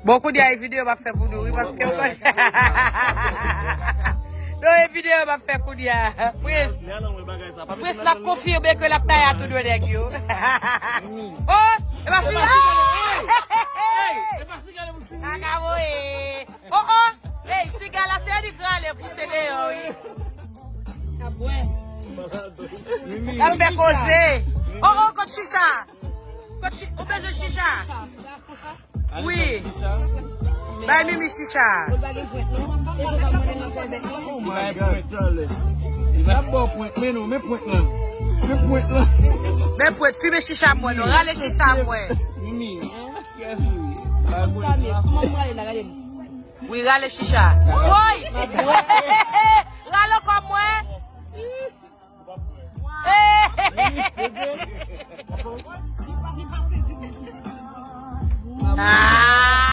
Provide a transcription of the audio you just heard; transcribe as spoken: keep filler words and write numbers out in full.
Bon, kounye a, e videyo m ap fè pou nou, wi, paske w konn. Non, e videyo m ap fè kounye a. Prince, Prince, l ap konfime ke l ap taye a tou de nèg yo. Oh, e pa fini. Hey! Hey! E pa siga nou pou fini. Kaka voye. Oh, oh. Hey, siga la, se li k rale pouse deyò, wi. Ap fè koze. Oh, oh, kot chicha? Kot chi-, ou bezwen chicha? Wi. Bay Mimi chicha. Oh my God. Sa bon pwent, men non, men pwent lan. Men pwent lan. Men pwent, fimen chicha mwen non, rale chicha mwen. Mimi, kiyès ou ye? Wi, rale chicha. Woy! Rale ankò mwen. Ah!